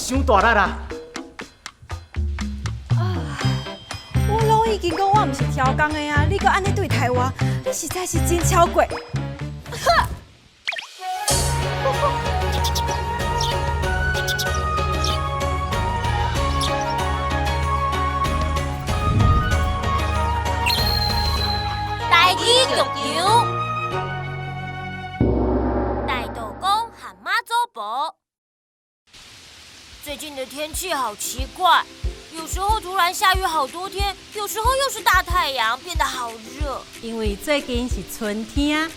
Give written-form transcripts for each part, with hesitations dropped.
傷大力啦！我攏已經講我毋是超工的啊，你閣按呢對待我，你實在是真超過。台語劇場，大道公和媽祖婆。最近的天氣好奇怪，有時候突然下雨好多天，有時候又是大太陽，變得好熱。因為最近是春天，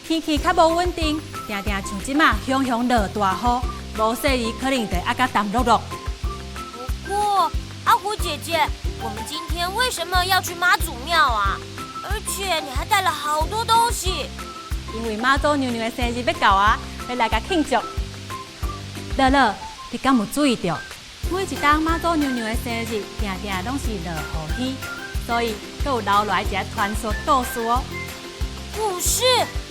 天氣較無穩定，定定像這馬雄雄落大雨，無細意可能就會壓甲澹漉漉。不過，阿虎姐姐，我們今天為什麼要去媽祖廟啊？而且你還帶了好多東西。因為媽祖娘娘的生日欲到啊，欲來共慶祝。樂樂，你敢有注意著？每一冬媽祖娘娘的生日，定定攏是落雨天，所以閣有留落來一个傳說故事哦。故事，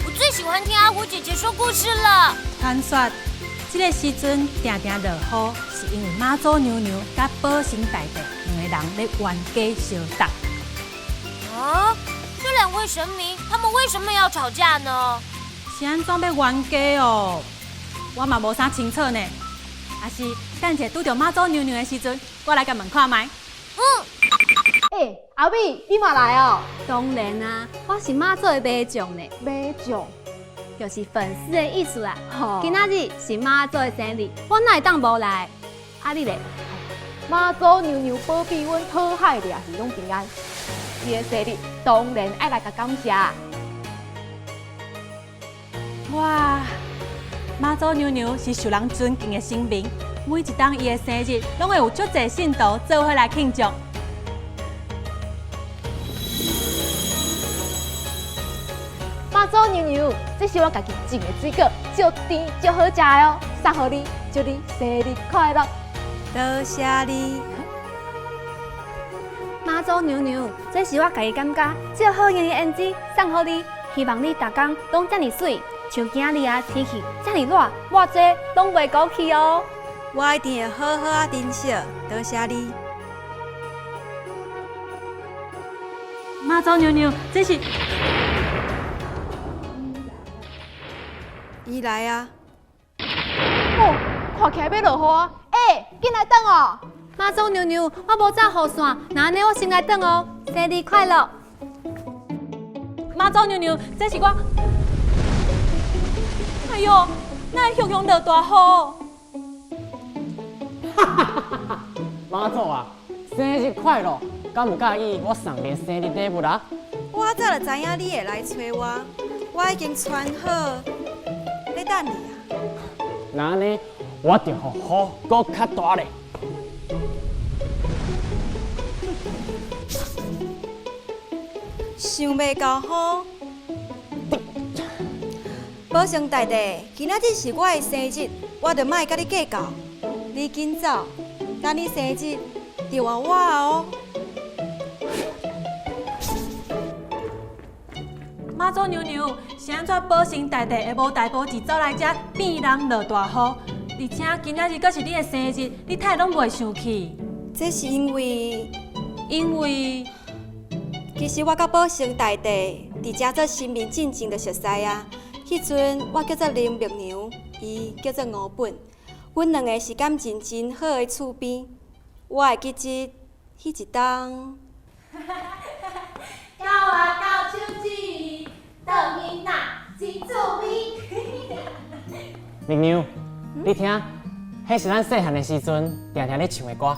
我最喜歡聽阿虎姐姐說故事了。傳說這个時陣定定落雨，是因為媽祖娘娘佮保生大帝兩个人咧冤家相鬥。啊？這兩位神明，他們為什麼要吵架呢？是按怎欲冤家哦？我嘛無啥清楚呢。還是等一下拄著媽祖娘娘的時陣，我來共問看覓。嗯。欸，阿美，你嘛來哦？當然啊，我是媽祖的迷眾呢。迷眾，就是粉絲的意思啦。今仔日是媽祖的生日，我哪會當無來？啊，你咧？媽祖娘娘保庇阮討海掠魚攏平安。伊的生日當然愛來共感謝。哇！媽祖娘娘是受人尊敬的神明，每一冬伊的生日，攏會有足濟信徒做伙來慶祝。媽祖娘娘，這是我家己種的水果，足甜足好食的哦，送予你，祝你生日快樂。多謝你。媽祖娘娘，這是我家己感覺最好用的胭脂，送予你，希望你逐工攏遮爾媠，像今仔日啊天氣遮爾熱，抹這攏袂糊去哦。我一定會好好仔珍惜，多謝你。媽祖娘娘，這是伊來啊！哦，看起來欲落雨啊！欸，緊來轉哦！媽祖娘娘，我無紮雨傘，那按呢我先來轉哦。生日快樂！媽祖娘娘，這是我。哎喲，哪會雄雄落大雨？哈哈哈哈！媽祖啊，生日快樂！敢有佮意我送你生日禮物啊？我早就知影你會來揣我，我已經穿好，咧等你啊。那按呢，我就予雨閣較大咧。想袂到吼！保生大帝，今仔日是我的生日，我就莫佮你計較。你緊走，等你生日就換我哦。媽祖娘娘，是按怎保生大帝會無代無誌走來遮變人落大雨？而且今仔日閣是你的生日，你太攏袂生氣？這是因為，因為其實我佮保生大帝佇遮做神明進前就熟似啊。彼陣我叫做林默娘，伊叫做吳本，阮兩个是感情真好的厝邊。我會記得彼一冬。狗仔咬手指，轉囡仔真趣味。默娘，你聽，彼是咱細漢的時陣，定定咧唱的歌。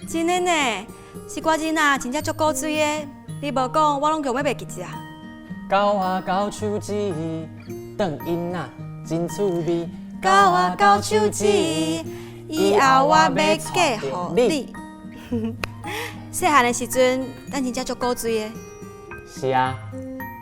真的呢，是歌囡仔真正足古錐的。你無講，我攏強欲袂記得啊。狗仔咬手指，轉囡仔真趣味。狗仔咬手指，以後我欲嫁予你。細漢的時陣，咱真正足古錐的。是啊，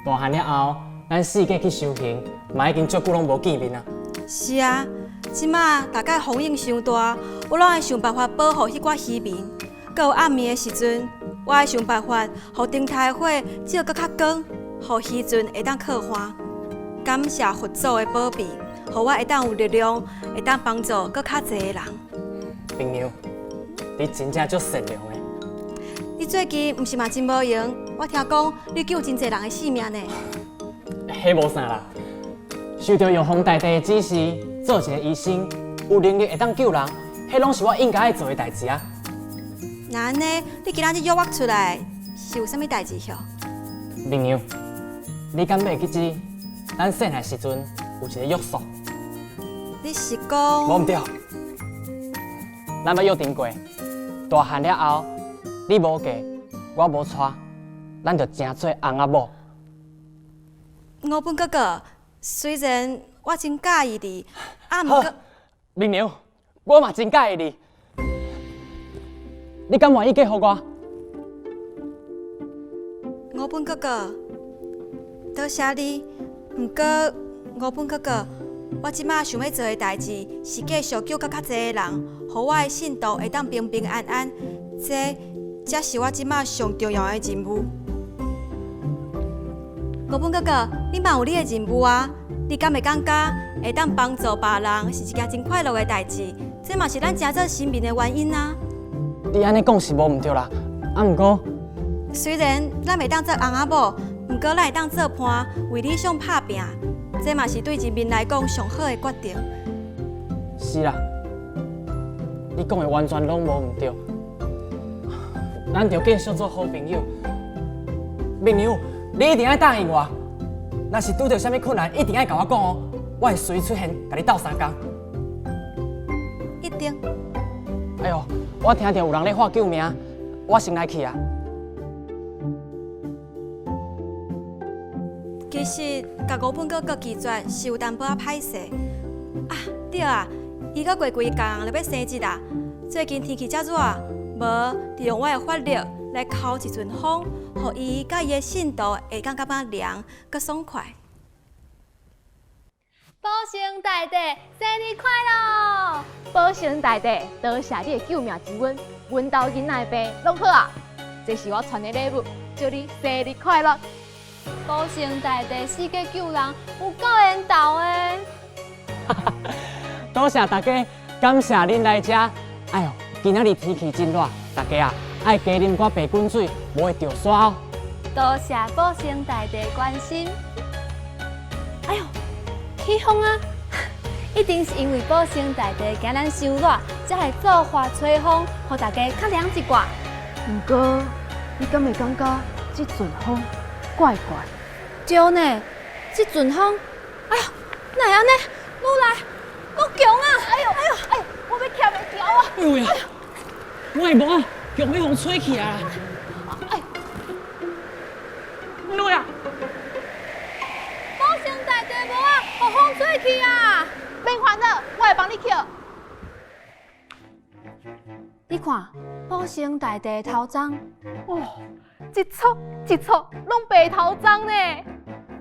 大漢了後，咱四界去修行，嘛已經足久攏無見面啊。是啊，這馬大概風湧傷大，我攏愛想辦法保護彼寡漁民。閣有暗暝的時陣，我愛想辦法，予燈台火照閣較光，予漁船會當靠岸。感謝佛祖的保庇，予我會當有力量，會當幫助閣較濟的人。明娘，你真正足善良的。你最近毋是嘛真無閒？我聽講你救真濟人的性命呢。彼無啥啦，受著玉皇大帝的指示，做一個醫生，有能力會當救人，彼攏是我應該愛做的代誌啊。那按呢，你今仔日約我出來，是有啥物代誌許？明娘，你敢會記得咱細漢時陣有一個約束？你是講？無毋對，咱捌約定過，大漢了後，你無嫁，我無娶，咱就成做翁仔某。吳本哥哥，雖然我真佮意你，啊，毋過，明娘，我嘛真佮意你，你敢願意嫁予我？吳本哥哥，多謝你。毋過，吳本哥哥，我這馬想欲做的代誌是繼續救閣較濟的人，予我的信徒會當平平安安。這才是我這馬上重要的任務。吳本哥哥，你嘛有你的任務啊？你敢會感覺會當幫助別人是一件真快樂的代誌？這嘛是咱成做神明的原因啊！你按呢講是無毋對啦，啊，毋過雖然咱袂當做翁仔某，毋過咱會當做伴，為理想拍拚，這嘛是對人民來講上好的決定。是啦，你講的完全攏無毋對，咱著繼續做好朋友。明娘，你一定愛答應我，若是拄著啥物困難，一定愛共我講哦，我會隨出現，共你鬥相共。一定。哎喲，我聽著有人咧喊救命，我先來去啊。其實，共吳本哥哥拒絕是有淡薄仔歹勢。啊，對啊，伊閣過幾工就欲生日啊。最近天氣遮熱，無利用我的法力來烤一陣風，予伊佮伊的信徒會感覺較涼，閣爽快。保生大帝，生日快樂！保生大帝，多謝你的救命之恩，阮兜囡仔的病攏好啊！這是我傳的禮物，祝你生日快樂！保生大帝四界救人，有夠緣投的。多謝大家，感謝恁來遮。哎喲，今仔日天氣真熱，大家啊愛加啉寡白滾水，無會著沙哦。多謝保生大帝關心。哎喲，起風啊！一定是因為保生大帝驚咱傷熱，才會做法吹風，予大家較涼一寡。毋過，你敢會感覺這陣風怪怪？對呢，這陣風，哎喲，哪會按呢？愈來愈強啊！哎喲，哎喲，哎，我欲徛袂牢啊！哎喲喂，我的帽仔強欲予風吹去啊！哎，女啊！保生大帝帽仔，予風吹去啊！免煩惱，我會幫你抾。你看，保生大帝的頭鬃，哦，一撮一撮攏白頭鬃呢。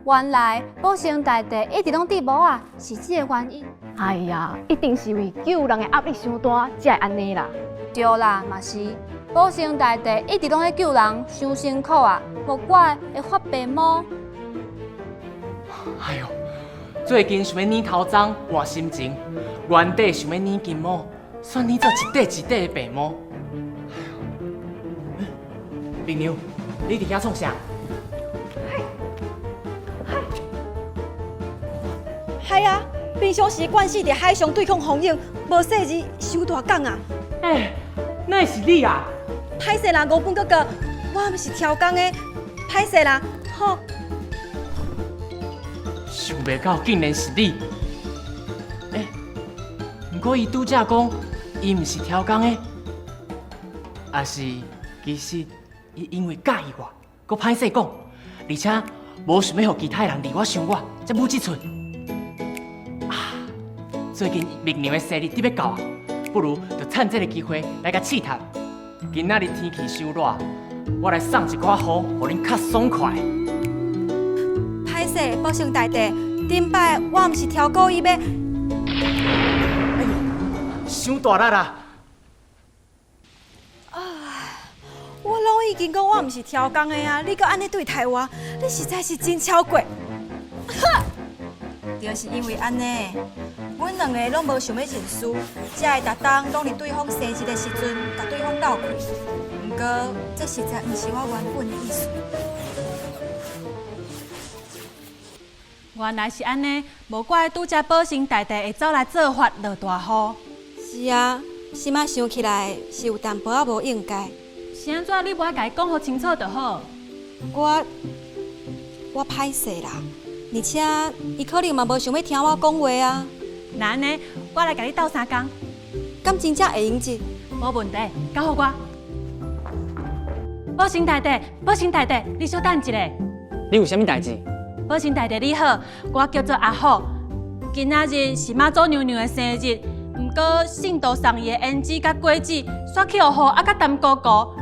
原來保生大帝一直攏戴帽仔，是這个原因。哎呀，一定是為救人的壓力傷大，才會按呢啦。對啦，嘛是保生大帝一直攏咧救人，傷辛苦啊，無怪會發白毛。哎喲，最近想欲染頭鬃換心情，原底想欲染金毛，煞染做一塊一塊的白毛。明娘，你佇遐創啥？係啊，平常時慣勢佇海上對抗風湧，無細膩傷大港啊！欸，哪會是你啊？歹勢啦，吳本哥哥，我毋是超工的，歹勢啦，好。想袂到竟然是你！欸，毋過伊拄才講，伊毋是超工的，抑是其實伊因為佮意我，閣歹勢講，而且無想欲予其他人離我傷遠，才舞這出。啊，最近蜜娘的生日得欲到啊，不如就趁這个機會來共試探。今仔日天氣傷熱，我來送一寡雨，予恁較爽快。歹勢，保生大帝，頂擺我毋是超故意欲。哎喲，傷大力啦！啊，我攏已經講我毋是超工的啊，你閣按呢對待我，你實在是真超過。就是因為按呢，阮兩个攏無想欲認輸，才會逐冬攏佇對方生日的時陣，共對方鬥氣。毋過，這實在毋是我原本的意思。原來是按呢，無怪拄才寶生大帝會走來做法落大雨。是啊，這擺想起來是有淡薄仔無應該。是按怎你無愛共伊講予清楚就好。我歹勢啦，而且伊可能嘛無想欲聽我講話啊。那按呢，我來共你鬥相共。敢真正會用這？無問題，交予我。寶生大帝，寶生大帝，你小等一下。你有啥物代誌？寶生大帝你好，我叫做阿虎。今仔日是媽祖娘娘的生日，毋過信徒送伊的胭脂佮果子，煞去予雨啊佮澹糊糊，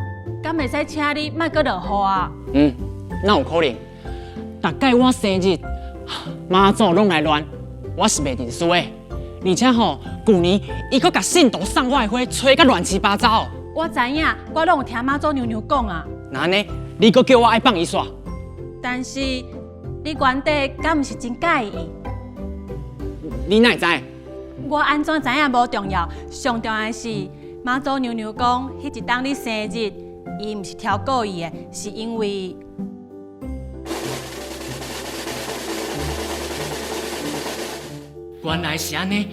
敢會使請你莫閣落雨啊？嗯，哪有可能？逐擺我生日，媽祖攏來亂，我是袂認輸的。而且吼，舊年伊閣共信徒送我的花吹甲亂七八糟。我知影，我攏有聽媽祖娘娘講啊。那按呢，你閣叫我愛放伊煞？但是你原底敢毋是真佮意伊？你哪會知？我按怎知影無重要，上重要的是媽祖娘娘講，彼一冬你生日，伊毋是挑故意的，是因為……原來是按呢，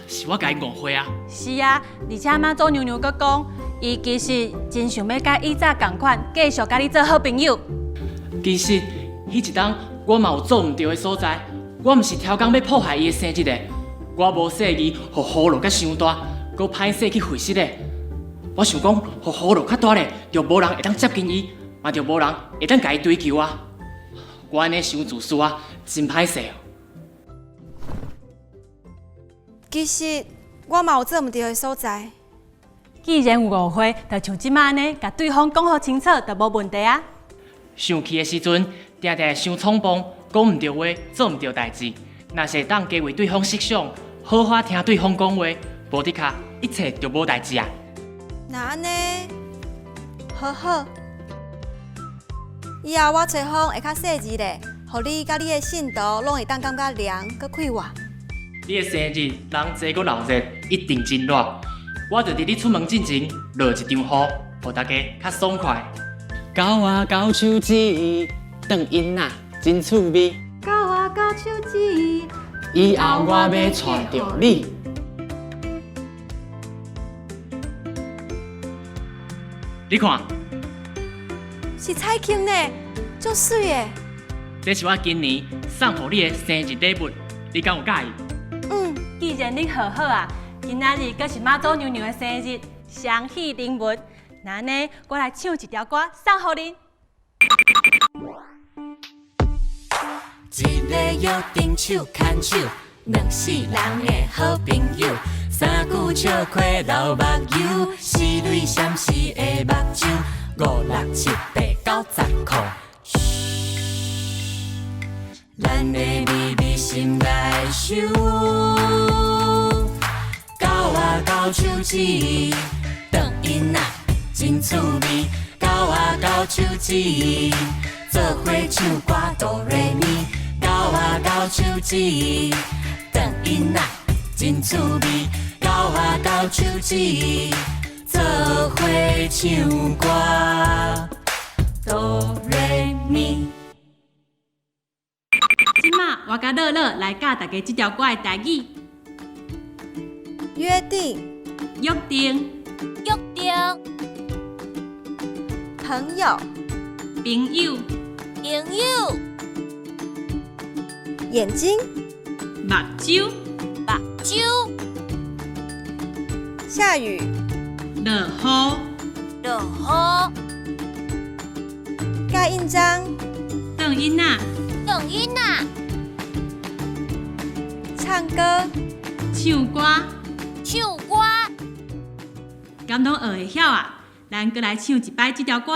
是我共伊誤會啊。是啊，而且媽祖娘娘閣講，伊其實真想欲佮以早仝款，繼續佮你做好朋友。其實，彼一冬我嘛有做毋對的所在，我毋是刁工欲破壞伊的生日的，我無細意，予雨落甲傷大，閣歹勢去廢失的。我想講，予雨落較大咧，就無人會當接近伊，嘛就無人會當共伊追求啊。我按呢傷自私啊，真歹勢哦。其實我嘛有做毋對的所在。既然有誤會，就像這擺按呢，共對方講予清楚，就無問題啊。生氣的時陣，定定會傷衝動，講毋對話，做毋對代誌。若是會當加為對方設想，好好聽對方講話，無的確，一切就無代誌啊。若按呢，好好。以後我吹風會較細緻咧，予你佮你的信徒攏會當感覺涼閣快活。你的生日，人濟閣鬧熱，一定真熱。我就佇你出門進前落一場雨，予大家較爽快。九啊九手指，轉音仔真趣味。九啊九手指，以後我欲帶著你。你看，是彩球呢，足媠的。這是我今年送予你的生日禮物，你敢有佮意？嗯，既然恁和好啊，今仔日閣是媽祖娘娘的生日，雙喜臨門。那按呢，我來唱一條歌送予恁。一个約定手牽手，兩世人的好朋友。三句笑話流目油，四蕊閃爍的目睭，五六七八九十箍。噓，咱的秘密心內收。九啊九手指，轉音仔真趣味。九啊九手指，做伙唱歌哆來咪。九啊九手指，轉音仔真趣味。九啊九手指，做伙唱歌哆來咪。這擺我佮樂樂來教大家這條歌的台語。約定，約定，約定，朋友，朋友，朋友，眼睛，目睭，目睭，下雨，落雨，落雨，蓋印章，轉音仔，轉音仔，唱歌，唱歌，唱歌。敢攏學會曉啊？咱閣來唱一擺這條歌。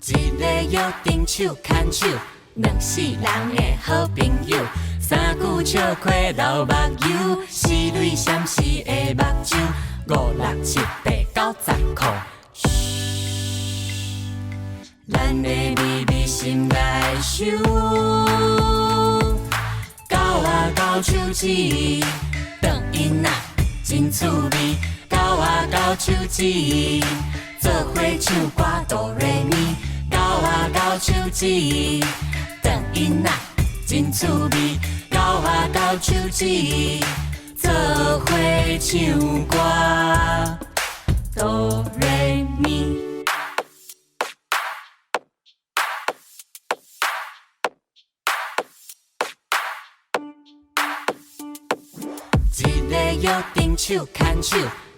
一个約定手牽手，兩世人的好朋友。三句笑話流目油，四蕊閃爍的目睭，五六七八九十箍。噓，咱的秘密心内收。狗仔勾手指，长囡仔真趣味。狗仔勾手指，做伙唱歌哆来咪。狗仔勾手指，长囡仔真趣味。狗仔勾手指，做伙唱歌哆来咪。一个约定手牵手，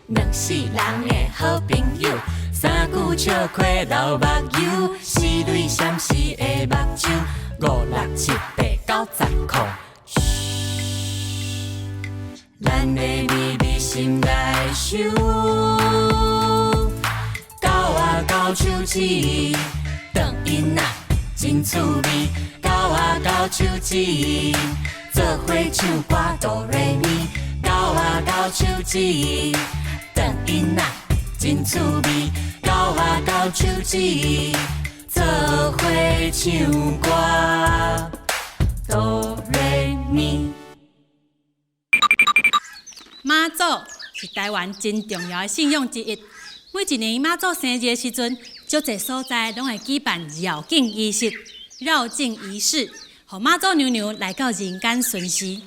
两世人的好朋友。三句笑亏流目油，四蕊闪烁的目睭，五六七八九十空。嘘，咱的秘密心内收。狗仔勾手指，长囡仔真趣味。狗仔勾手指，做伙唱歌哆来咪。狗仔勾手指，长囡仔真趣味。狗仔勾手指，做伙唱歌哆来咪。妈祖是台湾真重要的信仰之一。每一年妈祖生日的时阵，足济所在拢会举办绕境仪式、绕境仪式，予妈祖娘娘来到人间巡视。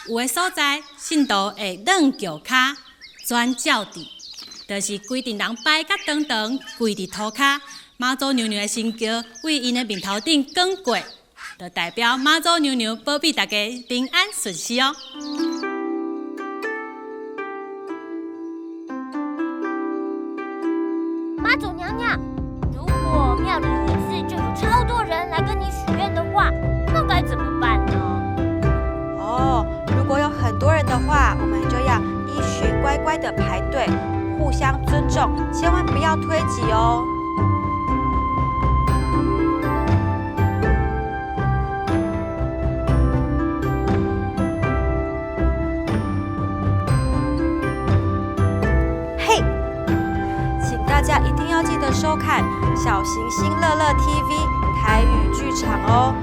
有的所在，信徒会转轿跤、转轿地，就是规阵人排甲长长，跪伫涂跤，妈祖娘娘的神轿为𪜶的面头顶卷过，就代表妈祖娘娘保庇大家平安顺遂哦。妈祖娘娘，如果庙里一次就有超多人来跟你许愿的话，那该怎么办呢？哦，如果有很多人的话，我们就要依序乖乖的排队，互相尊重，千万不要推挤哦。嘿，请大家一定要记得收看小行星乐乐 TV 台语剧场哦。